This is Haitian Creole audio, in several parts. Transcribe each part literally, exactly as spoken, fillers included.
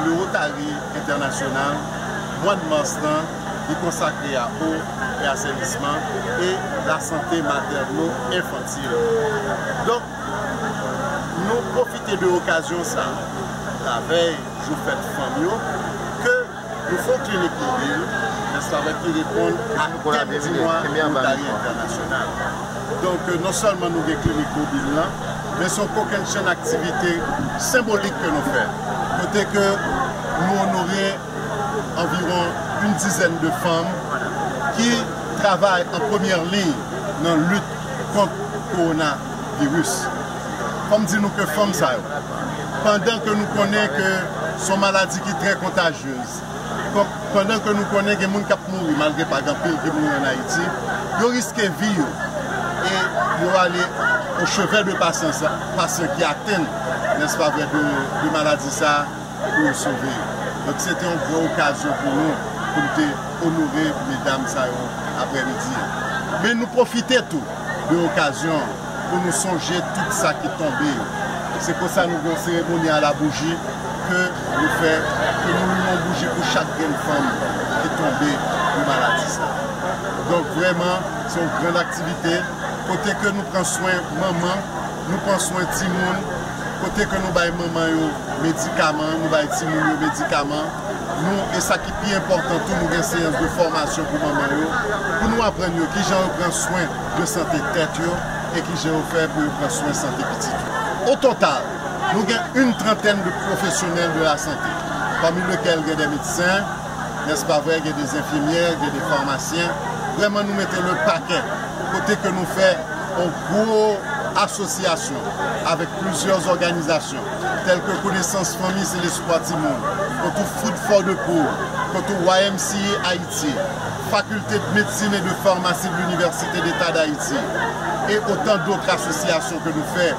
Le Rotary Entènasyonal, mwa de mas lan, li konsakre a eau et assainissement e la santé matèno enfantil. Donk, nou pwofite de okazyon sa, lavèy jou fèt fanm yo, ke nou fè yon klinik mobil, nèspa, ki reponn a tèm di mwa Rotary Entènasyonal. Donk, non sèlman nou gen klinik mobil lan, men se yon kokennchenn aktivite senbolik ke nou fè, kote ke nou onore anviwon yon dizèn de fanm ki travay an premyè liy nan lit kont kowonaviris. Fò m di nou ke fanm sa yo, pandan ke nou konnen ke se yon maladi ki trè kontajyez, pandan ke nou konnen gen moun k ap mouri, malgre pa gen anpil ki mouri ann Ayiti, yo riske vi yo e yo ale o chevet de pasyan sa, pasyan ki atenn, nèspa vrè, de, de maladi sa, pou yo sove yo. Donk, se te yon gran okazyon pou nou, pou nou te onore medam sa yo aprèmidi an. Men nou pwofite tou de okazyon an pou nou sonje tout sa ki tonbe yo. Se konsa nou gen yon seremoni a la bouji ke nou fè, ke nou limen yon bouji pou chak grenn fanm ki tonbe de maladi sa. Donk, vrèman, se yon grann aktivite kote ke nou pran swen manman, nou pran swen timoun, kote ke nou bay manman yo medikaman, nou bay timoun yo medikaman. Nou, e sa ki pi enpòtan tou, nou gen seyans de fòmasyon pou manman yo, pou nou aprann yo kijan yo pran swen de sante tèt yo e kijan yo fè pou yo pran swen sante pitit yo. O total, nou gen une trentaine de professionnels de la santé, parmi lesquels gen de medsen, nèspa vrè, gen de enfimyè, gen de famasyen. Vrèman, nou mete le pakè kote ke nou fè yon gwo asosyasyon avèk plizyè òganizasyon, tèl ke Konesans Fanmi, se Lespwa Timoun, kontou Food for the Poor, kontou Y M C A Ayiti, Faculté de Médecine et de Pharmacie de l'Université d'État d'Haïti, et autant d'autres associations ke nou fè,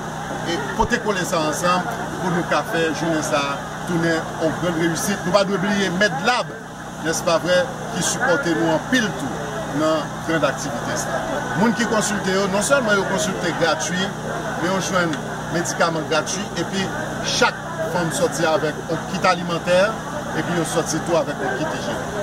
e pote kole sa ansanm pou nou ka fè jounen sa tounen yon grann reyisit. Nou pa dwe bliye Med Lab, nèspa vrè, ki sipòte nou anpil tou nan grann aktivite sa. Moun ki konsilte yo, non sèlman yo konsilte gratui, men yo jwenn medikaman gratui, epi chak fanm sòti avèk yon kit alimantè, epi yo sòti tou avèk yon kit ijyenik.